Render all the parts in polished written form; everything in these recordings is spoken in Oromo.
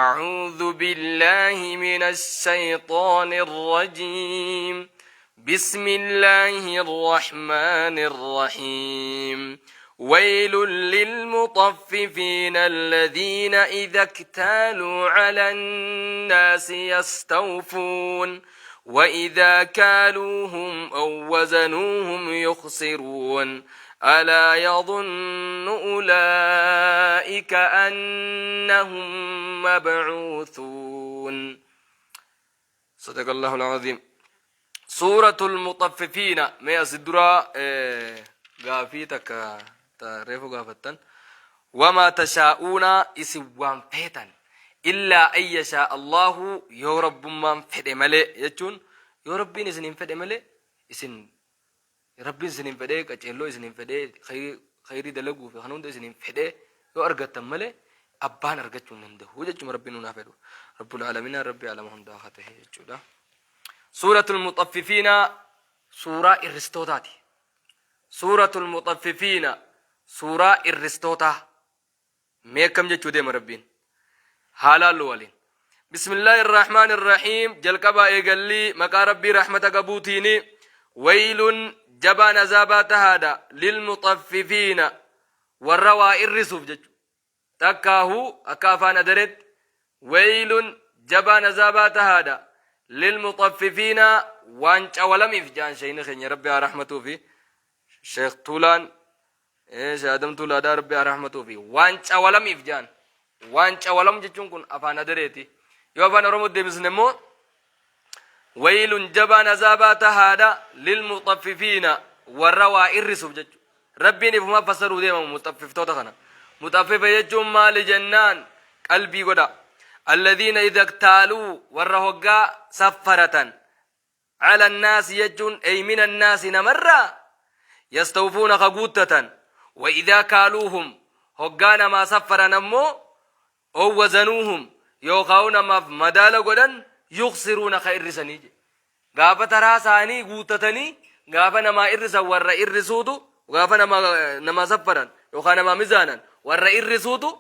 أعوذ بالله من الشيطان الرجيم بسم الله الرحمن الرحيم ويل للمطففين الذين إذا اكتالوا على الناس يستوفون وإذا كالوهم أو وزنوهم يخسرون ألا يظن أولئك أنهم مبعوثون صدق الله العظيم Suuratul Muxaffifiina mee asi duraa gaafii takka ta reefu gaafattan wamaa tashaa'uuna isin waan feetan illaa an yashaa Allahu yoo rabbummaan fedhe malee jechuun yoo rabbiin isin hin fedhe malee isin rabbiin isin hin fedhee qaceelloo isin hin fedhee khayrii dalaguu fi kan hunda isin hin fedhee yoo argattan malee abbaan argachuu hin danda'u jechuun rabbiin nuun haa fedhu rabbul aalamiinaa rabbi aalama hundaa haa ta'e jechuudha. Suuratul Muxaffifiina suuraa irristootaati. Suuratul Muxaffifiina suuraa irristootaa. Mee akkam jechuu deema Rabbiin? Haa laallu waliin. Bismillaahi Irrahmaan Irrahiim jalqabaa eegallii maqaa Rabbii rahmata qabuutiini waylun jabaan azaabaa tahaadha lilmuxaffifiina warra waa irrisuuf jechu. Takkaahu akka afaan adaretti weeylun jabaan azaabaa tahaadha lilmuxaffifiina waan cawalamiif jaan sheeyni keenya rabbi haa rahmatuufi sheekh tuulaan sheekh adam tuulaadhaa rabbi haa rahmatuufi waan cawalamiif jaan waan cawalam jechuun kun afaan adareeti yoo afaan oromoo deebisne immoo Waylun jabaan azaabaa tahaadha lilmuxaffifiina warra waa irrisuuf jechu. Rabbiin ifumaa fassaruu deema muxaffiftoota kana. Muxaffifa jechuun maali jennaan qalbii godha. Alladhiina idha ktaaluu warra hoggaa saffaratan ala annaasi jechuun ay min annaasi namarraa yastawfuuna ka guuttatan wa idhaa kaaluuhum hoggaa namaa saffaran ammoo Ow wazanuuhum yookaa'u namaaf madaala godhan yukhsiruuna ka irrisanii jedhe. Gaafa taraa isaanii guuttatanii gaafa namaa irrisan warra irrisuutu gaafa nama namaa saffaran yookaan namaa mizaanan warra irrisuutu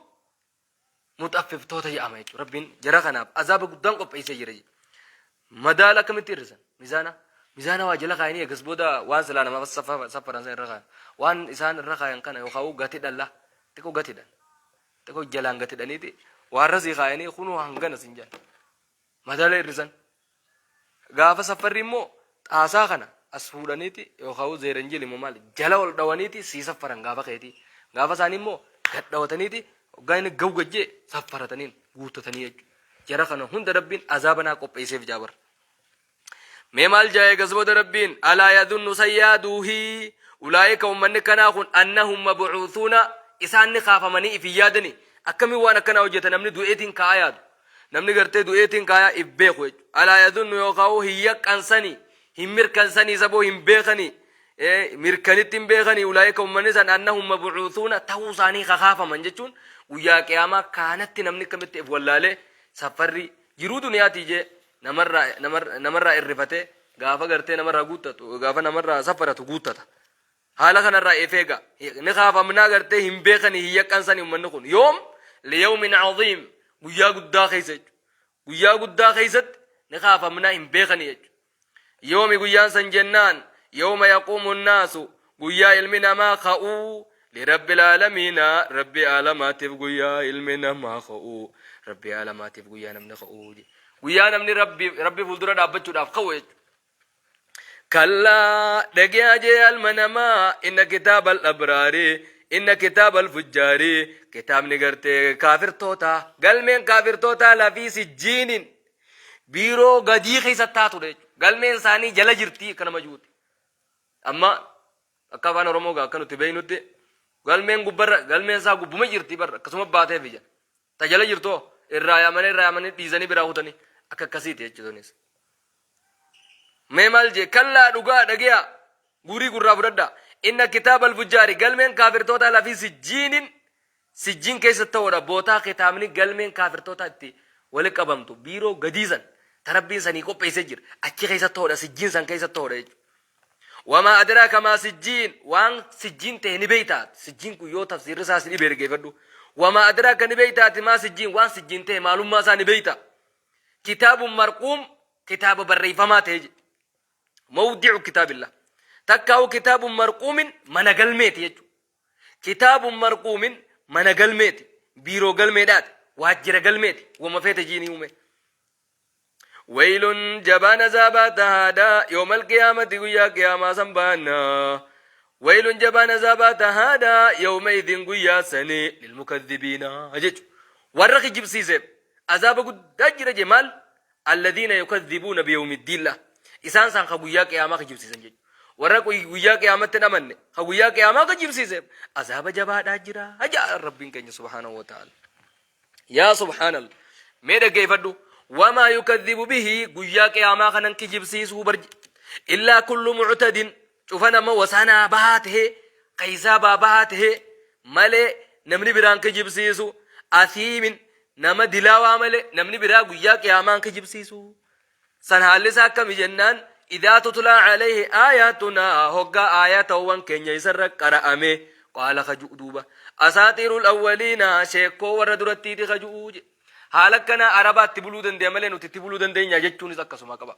muxaffiftoota jedhama jechuudha. Rabbiin jara kanaaf azaaba guddaan qopheessee jira jechuudha. Madaala akkamitti irrisan? Mizaana mizaana waa jala kaayanii eegas booda waan silaa namaaf saffaran san irra kaayan. Waan isaan irra kaayan kana yookaan gati dhalla xiqqoo gatidhan. Xiqoo jalaan gad hidhaniiti waarra sii kaayanii kunoo hangana sin jedhan. Madaala hir'isan. Gaafa saffarri immoo xaasaa kana as fuudhaniiti yookaan zeeranjil immoo maali jala ol dhawaniiti sii saffaran gaafa keetii. Gaafa isaanii immoo gad dhawataniiti hoggaa inni gahu gad jee saffarataniin guuttatanii jechuudha. Jara kana hunda rabbiin azaaba naa qopheesseef jaabar. Mee maal jaa eegas booda Rabbiin alaa yadhunnu san yaaduuhi ulaa'ika ummanni kanaa kun annahum mab'uuthuuna isaan ni kaafamanii if hin yaadani akkamiin waan akkanaa hojjeta namni du'eetiin ka'aa yaadu namni gartee du'eetiin ka'aa if beeku jechuudha alaa yadhunnu yookaan hin yaqqansanii hin mirkansanii saboo hin beekanii mirkanitti hin beekanii ulaa'ika ummanni san annahum mab'uuthuuna ta'uu isaanii kakaafaman jechuun guyyaa qiyaamaa kaanatti namni akkamitti if wallaalee safarri jiruu duniyaatii jee namarraa namarraa irrifatee gaafa gartee namarraa guuttatu gaafa namarraa safaratu guuttata haala kanarraa if eega ni kaafamnaa gartee hin beekanii hin yaqqansanii ummanni kun yoom liyawmin caziim guyyaa guddaa keessa jechuudha guyyaa guddaa keessatti ni kaafamnaa hin beekanii jechuudha Yoomi guyyaan san jennaan yawma yaquumu nnaasu guyyaa ilmi namaa ka'uu lirabbil aalamiina rabbi aalamaatiif guyyaa ilmi namaa ka'uu rabbi aalamaatiif guyyaa namni ka'uu guyyaa namni rabbi rabbi fuuldura dhaabbachuudhaaf ka'u jechuudha. Kallaa dhageyaa jee alma namaa inna kitaaba al-abraari inna kitaaba al-fujjaari kitaabni gartee kaafirtoota galmeen kaafirtoota lafii sijjiinin biiroo gadii keessa taatudha jechuudha. Galmeen isaanii jala jirti akka nama jiruuti. Amma akka afaan Oromoo gaa akka nuti beeknutti galmeen gubbarra galmeen isaa gubbuma jirti barra akkasuma baateef ija. Ta jala jirtoo irraa yaamanii irraa yaamanii dhiisanii biraa kutanii akka akkasiiti jechuunis. Mee maal jee kallaa dhugaa dhageeyaa guurii gurraa fudhadhaa. Inna kitaaba alfujjaari galmeen kaafirtoota lafii sijjiinin Sijjiin keessa ta'uudha bootaa kitaabni galmeen kaafirtootaa itti wali qabamtu biiroo gadii san ta Rabbiin sanii qopheessee jira achi keessa ta'uudha sijjiin san keessa ta'uudha jechuudha. Wamaa adraaka maa sijjiin waan sijjiin ta'e ni beektaa sijjiin kun yoo tafsiirri isaa si dhibe dhaggeeffadhu. Wamaa adraaka ni beeyta ati maa sijjiin waan sijjiin ta'e maalummaa isaa ni beeyta. Kitaabun marquum kitaaba barreeffamaa ta'e jedhe. Mawdi'u kitaabillah. Takkaa'u kitaabun marquumin mana galmeeti jechuudha. Kitaabun marquumin mana galmeeti. Biiroo galmeedhaati. Waajjira galmeeti. Wama feete jiinii uume. Waylun jabaan azaabaa tahaadha yoomal qiyaamati guyyaa qiyaamaa san baanna. Waylun jabaan azaabaa tahaadha yawma idin guyyaa sanii lilmukadhibiina jechu. Warra kijibsiiseef azaaba guddaa jira je maal? Alladhiina yukadhibuuna biyawmiddiin la. Isaan san ka guyyaa qiyaamaa kijibsiisan jechu. Warra guyyaa qiyaamatti hin amanne ka guyyaa qiyaamaa kijibsiiseef azaaba jabaadhaa jira ja'a Rabbiin keenya subhaanahu wa ta'ala. Yaa subhaanallah. Mee dhaggeeffadhu. Wamaa yukadhibu bihi guyyaa qiyaamaa kanan kijibsiisuu bar illaa kullu mu'tadin cufa nama wasanaa bahaa tahee kaysaa bahaa tahee malee namni biraan kijibsiisu asiimin nama dilaawaa malee namni biraa guyyaa qiyaamaan kijibsiisu. San haalli isaa akkami jennaan idaa tutlaa alayhi aayatunaa hoggaa aayatawwan keenya isarra qara'ame qaala ka ju'u duuba asaatiirul awwaliina sheekkoo warra durattiiti ka ju'u jedhe. Haala akkanaa arabaatti buluu dandeenya malee nuti itti buluu dandeenya jechuunis akkasuma qaba.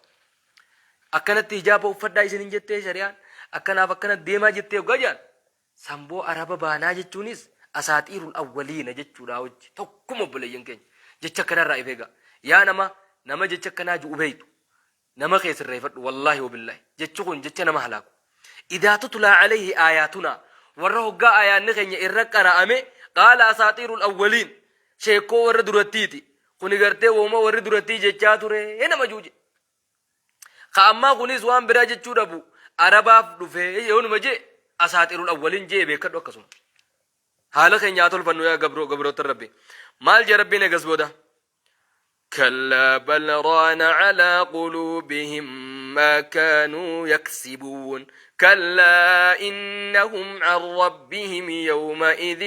Akkanatti hijaaba uffadhaa isin hin jettee shari'aan akkanaaf akkana deemaa jettee hoggaa jedhan San boo araba baanaa jechuunis asaaxiirul awwaliina jechuudhaa wajji tokkuma obboleeyyan keenya. Jecha akkanarraa if eegaa. Yaa nama nama jecha akkanaa ju'u beeytu nama kee sirreeffadhu wallaahi wabillaahi jechi kun jecha nama halaaku. Idaa tutlaa alayhi aayaatunaa warra hoggaa aayaanni keenya irra qara'ame qaala asaaxiirul awwaliin sheekkoo warra durattiiti kuni gartee wooma warri durattii jechaa ture nama juuje. Ka ammaa kunis waan biraa jechuu dhabu arabaaf dhufee yoonuma jee asaaxirul awwaliin jee beekadhu akkasuma. Haala keenya haa tolfannu yaa gabroo gabroota rabbi. Maal jee rabbiin eegas booda? كلا بل ران على قلوبهم ما كانوا يكسبون كلا إنهم عن ربهم يومئذ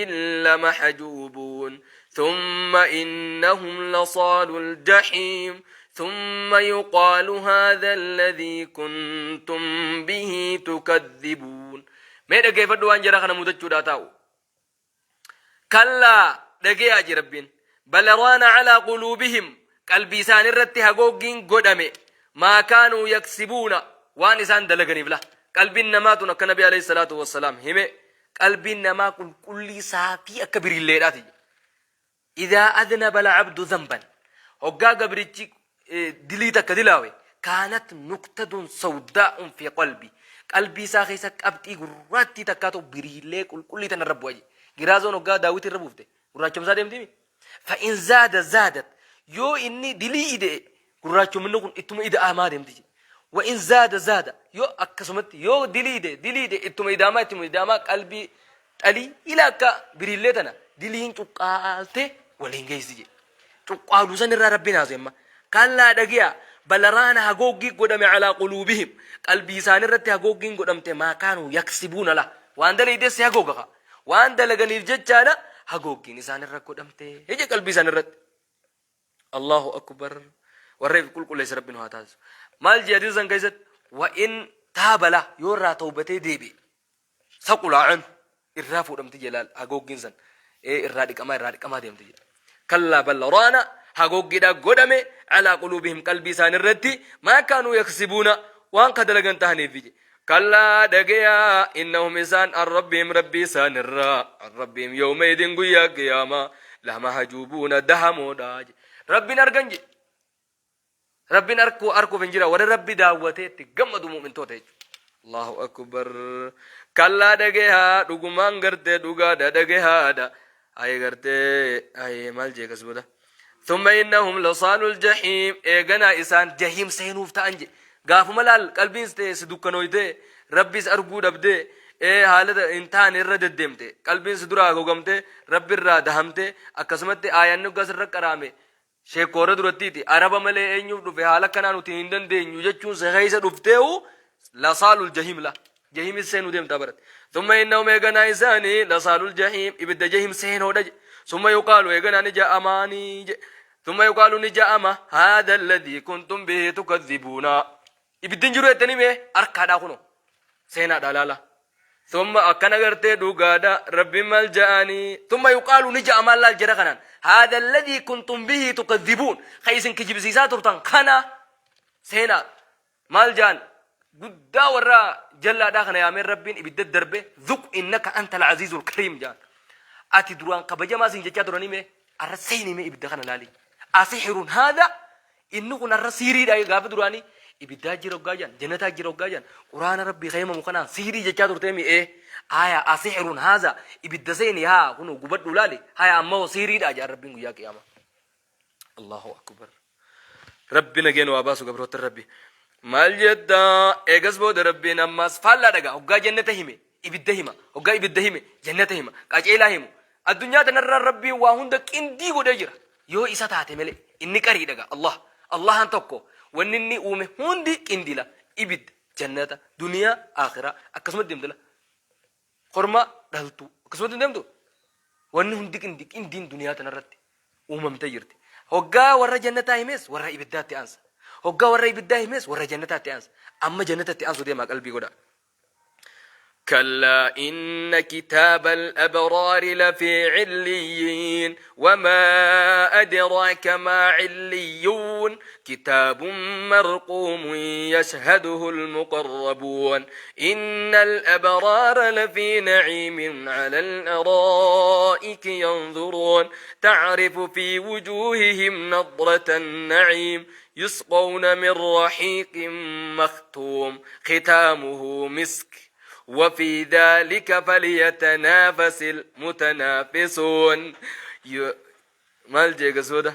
لمحجوبون ثم إنهم لصال الجحيم ثم يقال هذا الذي كنتم به تكذبون mee dhaggeeffadhu waan jara kana mudachuudhaa taa'u kallaa dhageeyaa je rabbiin bal raana calaa quluubihim qalbii isaan irratti hagooggiin godhame maa kaanuu yaksibuuna waan isaan dalaganiif la qalbiin namaa tun akka nabi alayhi salaatu wassalaam hime qalbiin namaa qulqullii saafii akka biriilleedhaati Idaa adnaba al'abdu dhanban hoggaa gabrichi dilii takka dilaawe kaanat nuktadun sawdaa'un fi qalbi qalbii isaa keessa qabxii gurraattii takkaatu biriillee qulqullii tana irra bu'a jedhe. Giraazoon hoggaa daawwitii irra buufte gurraachomsaa deemtiimi. Fa'in zaada zaadat yoo inni dilii ide'e gurraachominni kun ittuma ida'amaa deemti jedhe. Wa'in zaada zaada yoo akkasumatti yoo dilii ide'e dilii ide'e ittuma ida'amaa ittuma ida'amaa qalbii Xalii ila akka biriillee tana diliin cuqqaalte waliin geessi jedhe. Cuqqaaluu san irraa Rabbiin haasa'e amma. Kallaa dhage'a bal raana hagooggii godhame alaa quluubihim qalbii isaanii irratti hagooggiin godhamte maa kaanuu yaksibuuna la waan dalaydes si hagooga kaa waan dalaganiif jechaadha hagooggiin isaan irra godhamte je qalbii isaan irratti. Allahu akbar warra if qulqulleesse Rabbi nu haa taasisu. Maal jee hadiisa san keessatti wa in taaba la yoo irraa tawbatee deebi'e saqulaa anhu irraa fuudhamti jee laal hagooggiin san ee irraa dhiqamaa irraa dhiqamaa deemti jee. Kallaa bal raana hagooggiidha godhame alaa quluubihim qalbii isaan irratti maa kaanuu yaksibuuna waan ka dalagan tahaniif je. Kallaa dhageyaa innahum isaan an rabbihim rabbii isaan irraa an rabbihim yawma idin guyyaa qiyaamaa lamahajuubuuna dahamoodha je. Rabbiin argan je. Rabbiin arkuu arkuuf hin jira warra rabbi daawwatee itti gammadu mu'mintoota jechuudha. Allahu akbar. Kallaa dhagehaa dhugumaan gartee dhugaadha dhagehaadha. Ayi gartee ayi maal jee kas booda. Thumma innahum lasaalul jahiim eeganaa isaan jahiim seenuuf ta'an je. Gaafuma laal qalbiin si dukkanooytee rabbis arguu dhabdee ee haala hin taane irra deddeemte qalbiin si duraa haguugamtee rabbi irraa dahamtee akkasumatti aayanni hoggaa sirra qaraame Sheekko warra durattiiti araba malee eenyuuf dhufe haala akkanaa nuti hin dandeenyu jechuun si keessa dhufteehu lasaalul jahiim la jahiimis seenuu deemtaa barat thumma innahum eeganaa isaanii lasaalul jahiim ibidda jahiim seenoodha je summa yuqaalu eeganaa ni ja'amaanii je thumma yuqaalu ni ja'ama haadha alladhii kuntum bihi tukadhibuuna ibiddi hin jiru jettanii mee harkaadhaa kunoo seenaadha laala. Thumma akkana gartee dhugaadha Rabbiin maal ja'anii thumma yuqaalu ni ja'amaan laal jara kanaan haadha alladhii kuntum bihi tukadhibuun ka isin kijibsiisaa turtan kana seenaa maal ja'an guddaa warra jallaadhaa kana yaameen Rabbiin ibidda darbe dhuq innaka anta al-aziizul kariim ja'an ati duraan kabajamaa siin jechaa turanii mee arra seeni mee ibidda kana laali asihirun haadha Inni kun har'a siiriidha gaafa duraanii ibiddaa jira hoggaa jedhan jannataa jira hoggaa jedhan quraana rabbii ka himamu kanaan siirii jechaa turtee mi ee aya asixirun haaza ibidda seeni haa kunu gubadhu laali haya amma hoo siiriidha jedhan rabbiin guyyaa qiyaamaa. Allahu akbar. Rabbi nageen waa baasu gabroota rabbi. Maal jetta eegas booda rabbiin ammaas faallaa dhagaa hoggaa jannata hime ibidda hima hoggaa ibidda hime jannata hima qaceelaa himu addunyaa tanarraa rabbiin waa hunda qindii godhee jira Yoo isa taate malee inni qariidha gaa Allah Allahan tokko wanni inni uume hundi qindila ibidda jannata duniyaa akhiraa akkasumatti deemtila korma dhaltuu akkasumatti hin deemtu wanni hundi qindi qindiin duniyaa tanarratti uumamtee jirti hoggaa warra jannataa himes warra ibiddaatti aansa hoggaa warra ibiddaa himes warra jannataatti aansa amma jannatatti aansu deemaa qalbii godhaa كلا إن كتاب الأبرار لفي عليين وما أدراك ما عليون كتاب مرقوم يشهده المقربون إن الأبرار لفي نعيم على الأرائك ينظرون تعرف في وجوههم نضرة النعيم يسقون من رحيق مختوم ختامه مسك وفي ذلك فليتنافس المتنافسون مال جيغا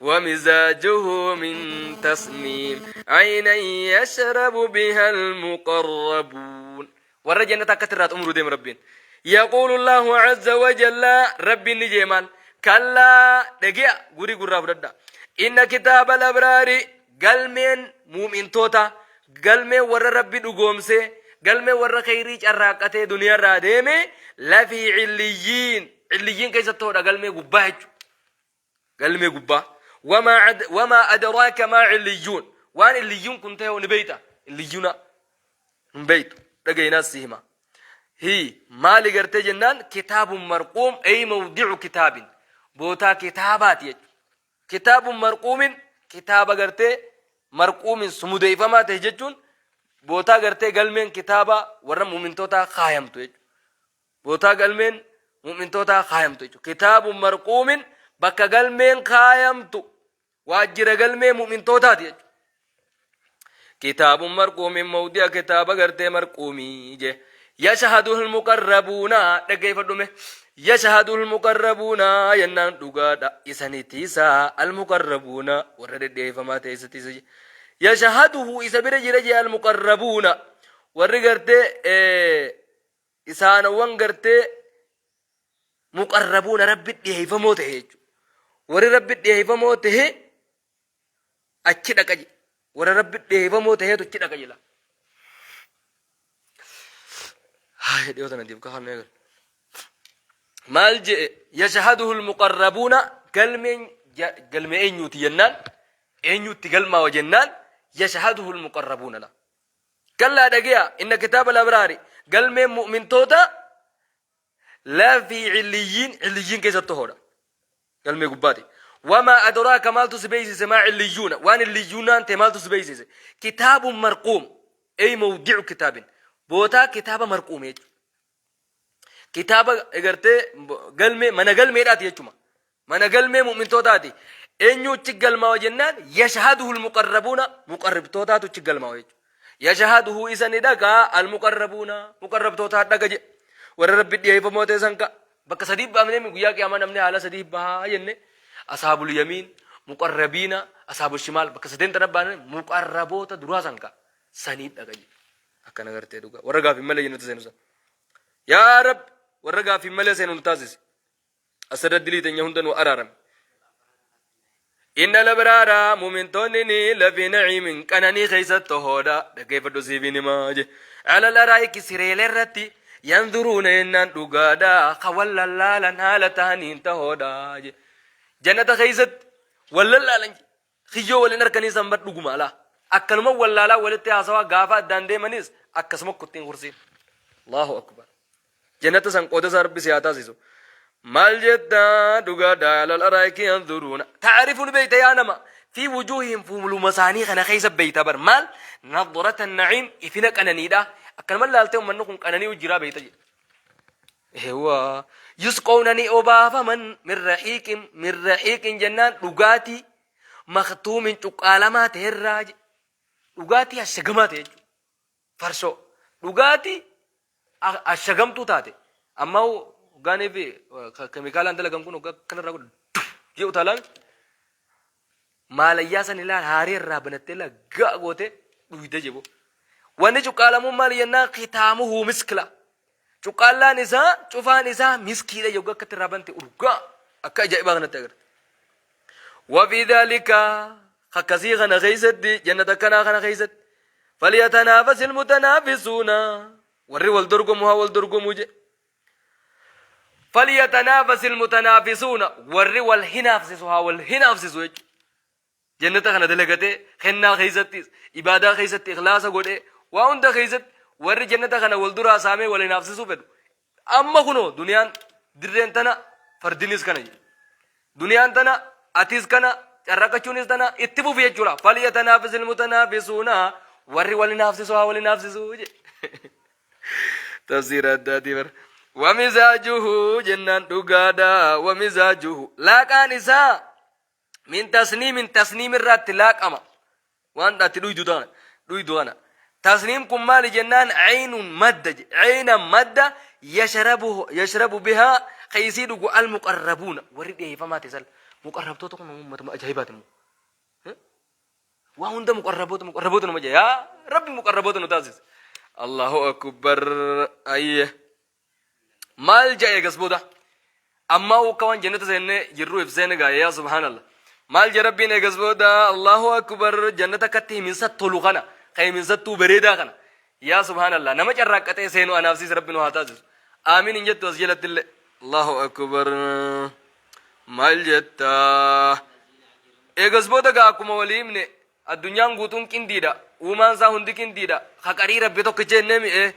ومزاجه من تسنيم عينا يشرب بها المقربون warra jannata akkatti irraa xumuru deema rabbiin yaquulu allahu azza wa jalla rabbiin ni jee maal kallaa dhage'a gurii gurraa fudhadha inna kitaaba labraari galmeen muumintoota galmeen warra rabbi dhugoomsee galmeen warra kheyrii carraaqqatee duniyaarraa deeme lafii cilliyyiin cilliyyiin keessatti hodha galmee gubbaa jechuudha Galmee gubbaa. Wamaa ad- wamaa adraaka maa illiyyuun. Waan illiyyuun kun ta'e hoo ni beeyta? Illiyyuuna hin beeytu. Dhagayinaas si hima. Hi maali gartee jennaan kitaabun marquum ay mawdi'u kitaabin. Bootaa kitaabaati jechuudha. Kitaabun marquumin kitaaba gartee marquumin sumudeeyfamaa ta'e jechuun bootaa gartee galmeen kitaaba warra mu'mintootaa kaayamtu jechuudha. Bootaa galmeen mu'mintootaa kaayamtu jechuudha. Kitaabun marquumin bakka galmeen kaayamtu waajjira galmee mu'mintootaati jechuudha. Kitaabun marquumin mawdi'a kitaaba gartee marquumii jee. Yashhaduhul muqarrabuuna dhaggeeffadhume. Yashhaduhul muqarrabuuna jennaan dhugaadha. Isani tiisaa al muqarrabuuna warra dhedheeffamaa ta'e isa tiisa jee. Yashhaduhu isa bira jira jee al muqarrabuuna warri gartee isaanowwan gartee muqarrabuuna rabbi dhiheeyfamoo ta'e jechuudha. Warri rabbi dhiheeyfamoo ta'e achi dhaqa jedhe. Warra rabbi dhiheeyfamoo ta'etu achi dhaqa jedha. Haaya dhiyoo tana diif kaafamee eegalu. Maal je'e yashahaduhu almuqarrabuuna galmeen galmee eenyuuti jennaan eenyuutti galmaawa jennaan yashahaduhu almuqarrabuuna la. Kallaa dhageya inna kitaaba labraari galmeen mu'mintoota la fi ciliyyiin ciliyyiin keessatti hoodha galmee gubbaati wamaa adraaka maaltu si beeksise maa ciliyyuuna waan ciliyyuunaan ta'e maaltu si beeksise kitaabun marquum ay mawdi'u kitaabin bootaa kitaaba marquum jechuudha Kitaaba egartee galmee mana galmeedhaati jechuma. Mana galmee mu'mintootaati. Eenyu achi galmaawa jennaan yashhaduhu almuqarrabuuna muqarribtootaatu achi galmaawa jechuudha. Yashhaduhu isa ni dhagaa almuqarrabuuna muqarrabtootaa dhaga jedhe. Warra rabbi dhiyeeffamoo ta'e san ka bakka sadii baafnee guyyaa qiyaamaa namni haala sadii bahaa jenne asaabul yamiin muqarrabiina asaabul shimaal bakka sadeen tana baafne muqarraboota duraa san ka sanii dhaga jedhe. Akkana gartee dhugaa warra gaafii malee jennatu seenu san. Yaa Rabbi warra gaaffii malee seenu nu taasisi. Asirra dilii teenya hunda nu araarame. Inna labraara mumintoonni ni lafii naciimin qananii keessatti tohoodha. Dhaggeeffadhu siifin himaa je. Ala laraayiki sireelee irratti yanzuruuna jennaan dhugaadha. Ka wal lallaalan haala tahaniin tahoodha je. Jannata keessatti wal lallaalan je. Kiyyoo wal hin arkanii san bar dhuguma alaa. Akkanuma wallaalaa walitti haasawaa gaafa addaan deemanis akkasuma kuttiin kursiin. Allahu akbar. Jannata san qooda isaa Rabbi si haa taasisu. Maal jetta dhugaadha alal araa'iki yanzuruuna. Ta'arifu ni beeyta yaa nama. Fi wujuuhihim fuuluma isaanii kana keessa beeyta bar maal nadrata na'iim ifina qananiidha. Akkanuma laaltee ummanni kun qananii jiraa beeyta jedhe. Eewwa yusqawna ni obaafaman min rahiiqin min rahiiqin jennaan dhugaatii maktuumin cuqqaalamaa ta'erraa jedhe. Dhugaatii ashagamaa ta'e jechuudha. Farsoo. Dhugaatii ashagamtuu taate. Amma hoggaanii fi keemikaalaan dalagan kun hoggaa kanarraa godhu jee utaalaan maalayyaa san ilaal haaree irraa banattee la ga'a goote dhuyde jebo. Wanni cuqqaalamuun maal jennaan kitaamuhu miskila. Cuqqaallaan isaa cufaan isaa miskiidha yoggaa akkatti irraa bante urgaa akka ajaa'ibaa kanatti agarta. Wafii dhaalika akkasii kana keessatti jannata akkanaa kana keessatti falyatanaafas ilmutanaafisuuna warri wal dorgomu haa wal dorgomu je. Falyatanaafas ilmutanaafisuuna warri wal hinaafsisu haa wal hinaafsisu jechuudha. Jannata kana dalagatee kennaa keessattis ibaadaa keessatti ikhlaasa godhee waa hunda keessatti warri jannata kana wal duraa saamee wal hinaafsisuu fedhu amma kunoo duniyaan dirreen tana fardinis kana jedhe. Duniyaan tana atis kana carraaqachuunis tana itti fufi jechuudha. Falyatanaafis ilmutanaafisuuna warri wal hinaafsisu haa wal hinaafsisuu jedhe. Tafsiira addaatii bara. Wamizaajuhu jennaan dhugaadha. Wamizaajuhu laaqaan isaa min tasniimin tasniim irraatti laaqama waan ati dhuydu tana dhuydu kana tasniim kun maali jennaan ceynun madda je ceynan madda yashrabu yashrabu bihaa keeysii dhugu almuqarrabuuna warri dhiyeeffamaa ta'e sal muqarrabtoota kun ummatuma ajaa'ibaati immoo waa hunda muqarraboota muqarraboota nama jee yaa rabbi muqarraboota nu taasise allahu akbar ayye Maal ja'a eegas booda? Ammaa akka waan jannata seennee jirru ibseen egaa yaa subhaanallah. Maal ja Rabbiin eegas booda Allahu akbar jannata akkatti himinsa tolu kana ka himinsattuu bareedaa kana yaa subhaanallah nama carraaqqatee seenu anaaf siis Rabbi nu haa taasisu. Aamiin hin jettu as jalatti illee. Allahu akbar maal jetta? Eegas booda gaa akkuma walii himne Addunyaan guutuun qindiidha. Uumaan isaa hundi qindiidha. Ka qarii Rabbi tokkicha jennee mi'ee.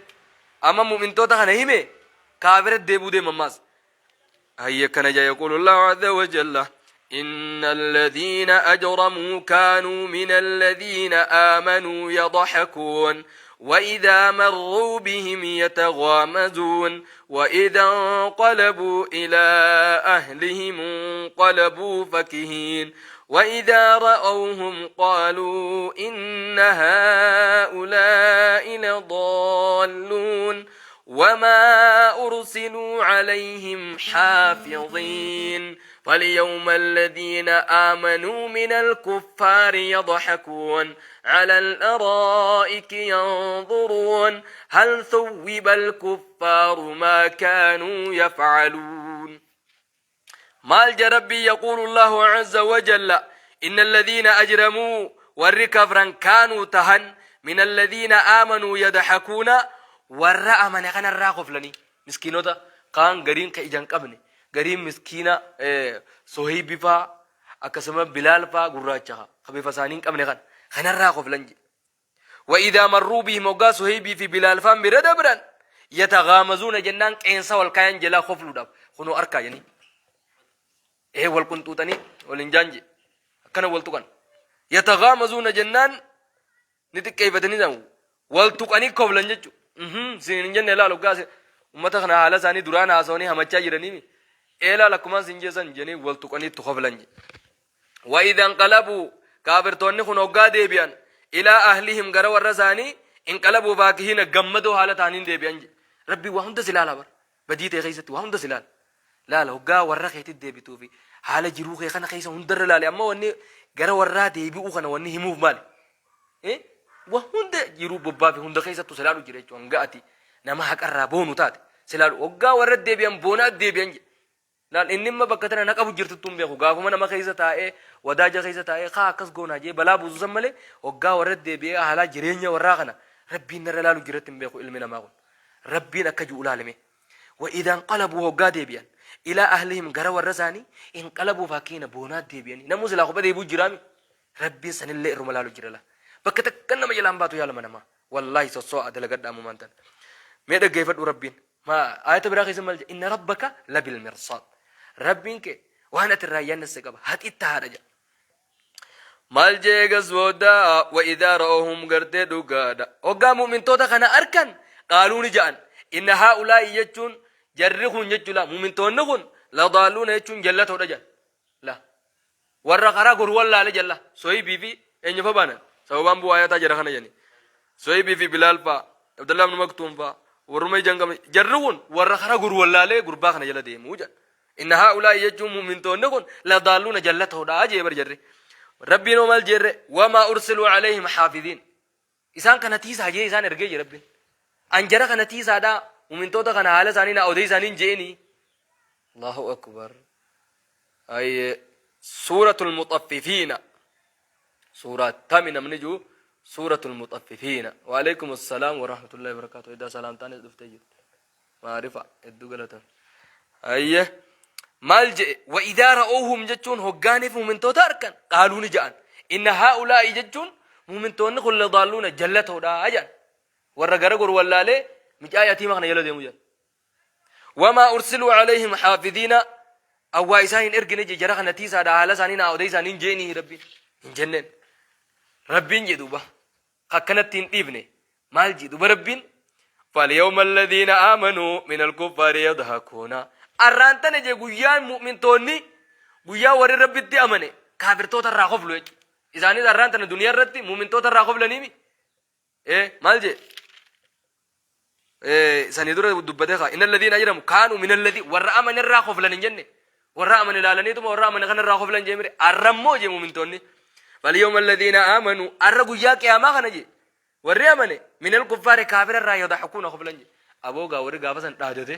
Amma mu'mintoota kana hime kaafira deebuu deema ammaas. Hayya akkana jaa yaquulu Allahu azza wa jalla. إن الذين أجرموا كانوا من الذين آمنوا يضحكون وإذا مروا بهم يتغامزون وإذا انقلبوا إلى أهلهم انقلبوا فكهين وإذا رأوهم قالوا إن هؤلاء لضالون وما أرسلوا عليهم حافظين فاليوم الذين آمنوا من الكفار يضحكون على الأرائك ينظرون هل ثوب الكفار ما كانوا يفعلون Maal ja Rabbii yaquulu Allaahu azza wa jalla inna alladhiina ajramuu warri kafran kaanuu tahan min alladhiina aamanuu yadhakuuna warra amane kanarraa koflanii miskiinota kaan gariin ka ija hin qabne gariin miskiina soheybi faa akkasuma bilaal faa gurraacha ka bifa isaanii hin qabne kana kanarraa koflan jedhe Wa-idhaa marruu bihim hoggaa Suheybii fi Bilaal faan bira dabran yataghaamazuuna jennaan qeensa wal kaayan jalaa kofluudhaaf kunoo arkaa jedhanii ee wal qunxuuxanii wal hin jaanje akkana wal tuqan yataghaamazuuna jennaan ni xiqqeeffatanii san wal tuqanii koflan jechuudha. Sin hin jenne laal hoggaa ummata kana haala isaanii duraan haasawanii hamachaa jiranii ee laal akkumaan sin jeessan jedhanii wal tuqanii itti koflan jedhe. Wa idha inqalabuu kaafirtoonni kun hoggaa deebi'an ilaa ahlihim gara warra isaanii inqalabuu faakihiina gammadoo haala ta'aniin deebi'an jedhe. Rabbiin waa hunda si laala bar. Badii ta'e keessatti waa hunda si laala. Laala hoggaa warra keetti deebituu fi haala jiruu kee kana keessa hundarra laale amma wanni gara warraa deebi'uu kana wanni himuuf maali? Eh? Waa hunda jiruu bobbaa fi hunda keessattuu si laalu jira jechuudha. Hanga ati nama haqarraa boonu taate si laalu. Hoggaa warra deebi'an boonaa deebi'an jedhe. Laal inni imma bakka tana na qabu jirtuttuu hin beeku. Gaafuma nama keessa taa'ee wadaaja keessa taa'ee kaa akkas goonaa jee balaa buusu san malee hoggaa warra deebi'ee haalaa jireenya warraa kana rabbiin narra laalu jiratti hin beeku ilmi namaa kun. Rabbiin akka ji'u laalime. Wa idaan qalabuu hoggaa deebi'an ilaa ahlihim gara warra isaanii inqalabuu fakkiina boonaa deebi'anii namuu silaa kopha deebi'u jiraami. Rabbiin sanillee irruma laalu jira laa. Bakka takka nama jalaan baatu yaa lama namaa. Wallaahi sosso'a dalagadhaa ammumaan tana. Mee dhaggeeffadhu Rabbiin. Ma ayata biraa keessa maal jedha? Inna rabbaka labil mirsaad. Rabbiin kee waan ati irraa yaannesse qaba. Haxitta haadha jedha. Maal jee eegas booda wa idaa ra'oohum gartee dhugaadha. Hoggaa mu'mintoota kana arkan qaaluu ni ja'an. Inna haa'ulaa'i jechuun jarri kun jechuudha. Mu'mintoonni kun ladaalluuna jechuun jallatoodha jedhan. La. Warra karaa goru wallaale jalla. Sohibii fi eenyufa baanan. Sababaan bu'aa ayataa jara kana jedhani. Sohibii fi Bilaal fa'a. Abdullah ibn Maktuum fa'a. Warruma ijaan qabne. Jarri kun warra karaa goru wallaalee gurbaa kana jala deemuu jedhan. Inna haa'ulaa'i jechuun mu'mintoonni kun la daalluuna jallatoodha jee bar jarri. Rabbiin hoo maal jeerre? Wamaa ursiluu alayhim haafiziin. Isaan kana tiisaa jee isaan ergee jee Rabbiin. An jara kana tiisaadha mu'mintoota kana haala isaanii naa odeessaa niin jeeni. Allahu akbar. Ayyee suuratul muxaffifiina. Suuraa tami namni jiru suuratul muxaffifiina. Waalaikum assalaam wa rahmatullahi wa barakatuh. Idaa salaamtaanis dhuftee jirti. Maarifa hedduu galatoomi. Ayyee maal je'e wa idaa ra'oohum jechuun hoggaaniif mumintoota arkan qaaluu ni ja'an. Inna haa'ulaa'i jechuun mumintoonni kun ladaalluuna jallatoodha ja'an. Warra gara goru wallaalee micaa yatiima kana jala deemu ja'an. Wamaa ursiluu alayhim haafidiina awwaa isaan hin ergine je jara kana tiisaadha haala isaanii naa odeessaa hin jeeni rabbiin hin jenneen. Rabbiin jedhu ba. Akkanatti hin dhiifne maal jee duba Rabbiin falyawma alladhiina aamanuu min alkuffaari yadhakuuna arraan tana jee guyyaan mu'mintoonni guyyaa warri Rabbitti amane kaafirtoota irraa koflu jechuudha. Isaanis arraan tana duniyaa irratti mu'mintoota irraa koflaniimi. Ee maal jee sanii dura dubbatee kaa inna alladhiina ajramu kaanuu min alladhi warra amane irraa koflan hin jenne warra amane ilaalaniituma warra amane kana irraa koflan jee mire arra immoo jee mumintoonni falyawma alladhiina aamanu arra guyyaa qiyaamaa kana jee warri amane min alkuffaari kaafira irraa yadaxukuuna koflan jee aboo gaa warri gaafa san dhaadate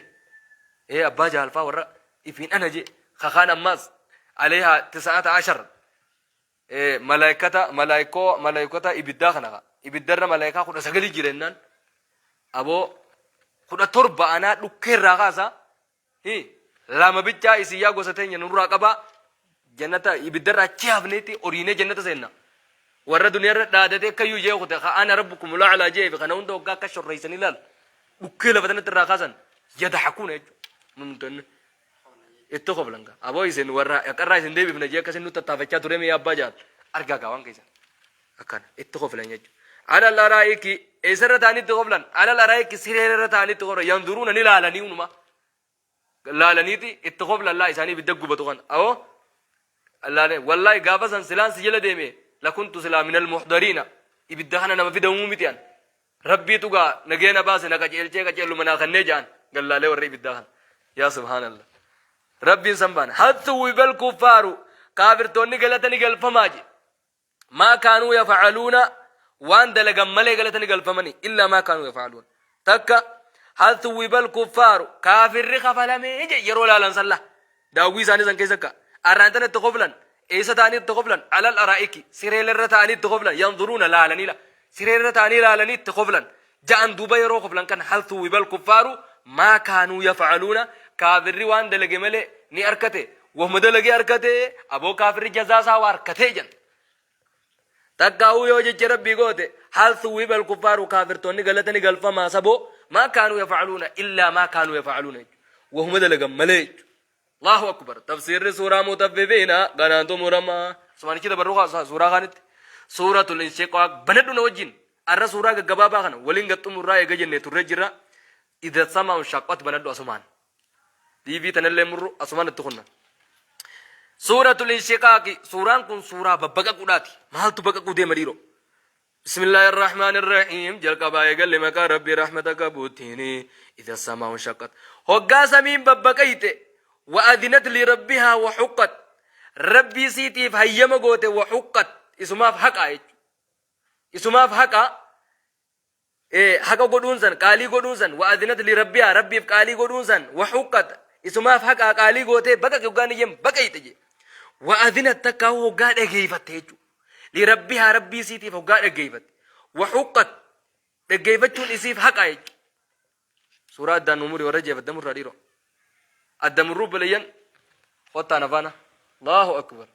ee abbaa jaalfaa warra ifiin ana jee kakaan ammaas aleehaa tisa'ata ashar Malaayikata malaayikoo malaayikota ibiddaa kana ka ibiddarra malaayikaa 19 jira jennaan aboo 17 anaa dhukkee irraa kaasa hi lama bichaa isin yaa gosa teenya nurraa qabaa jannata ibiddarra achi hafneeti oriinee jannata seenna warra duniyaarra dhaadatee akkayyuu jee kute ka ana rabbukum la'alaa jee fi kana hunda hoggaa akka shorreessanii laal dhukkee lafa tanatti irraa kaasan yadahakuuna jechuudha. Itti koflan gaa. Aboo isin warra haqarraa isin deebifna jee akkasin nutti tattaafachaa ture mee abbaa jaal. Argaa gaa waan keessan. Akkana itti koflan jechuudha. Alal araa'iki eessarra ta'anii itti koflan? Alal araa'iki sireerra ta'anii itti koflan. Yanduruuna ni laalanii hunuma. Laalaniiti itti koflan laa isaanii ibidda gubatu kan. Awoo laalee wallaahi gaafa san silaan si jala deeme lakuntu silaa minal muhdariina ibidda kana nama fidamuu miti an. Rabbiitu gaa nagaya na baase na qaceelchee qaceelluma naa kannee ja'an gallaalee warri ibiddaa kana. Yaa subhaanallah. Rabbiin san baana. Hal thuwibal kuffaaru kaafirtoonni galata ni galfamaa je. Maa kaanuu yafacaluuna waan dalagan malee galata ni galfamani illaa maa kaanuu yafacaluuna. Takka hal thuwibal kuffaaru kaafirri kafalamee je yeroo laalan salla. Daawwii isaanii san keessa akka arraan tana itti koflan eessa ta'anii itti koflan alal araa'iki sireelerra ta'anii itti koflan yanzuruuna laalanii la sireerra ta'anii laalanii itti koflan ja'an duuba yeroo koflan kan hal thuwibal kuffaaru maa kaanuu yafcaluuna kaafirri waan dalage malee ni arkate wahuma dalage arkate aboo kaafirri jazaa isaa waa arkatee jan Takkaahuu yoo jecha Rabbii goote, hal thuwwiba al-kuffaaru kaafirtoonni galata ni galfamaa saboo maa kaanuu yaf'aluuna illaa maa kaanuu yaf'aluuna jechuudha. Wahuma dalagan malee jechuudha. Allahu akbar. Tafsiirri suuraa mutaffifiina kanaan xumurama. Asumaanichi dabarru kaa suuraa kaanitti. Suuratul inshiqaaq banadhu na wajjin. Arra suuraa gaggabaabaa kana waliin gad xumurraa eega jennee turree jirra. Idha samaa'un shaqqat banadhu asumaan. DV tanallee murru asumaan itti kunna. Suuratul Inshiqaaqi suuraan kun suuraa babbaqaquudhaati. Maaltu baqaquu deema dhiiroo? Bismillaahi irrahmaani irrahiim jalqabaa eegalle maqaa Rabbii rahmata qabuuttiin idha samaa'un shaqqat. Hoggaa samiin babbaqayte wa adinat li rabbihaa wa huqqat. Rabbii siitiif hayyama goote wa huqqat isumaaf haqaa jechuudha. Isumaaf haqaa Haqa godhuun san, qaalii godhuun san, wa adinat li rabbihaa, Rabbiif qaalii godhuun san, wa huqqat, isumaaf haqaa qaalii gootee baqaqi hoggaa ni jeen baqayxe jee. Wa adinat takkaa hoggaa dhageeyfatte jechuu. Li rabbihaa Rabbii isiitiif hoggaa dhageeyfatte. Wa huqqat dhaggeeyfachuun isiif haqa jechuu. Suuraa addaan nu muri warra jeef adda murraa dhiiroo. Adda murruu baleeyyan kottaa na faana. Allahu akbar.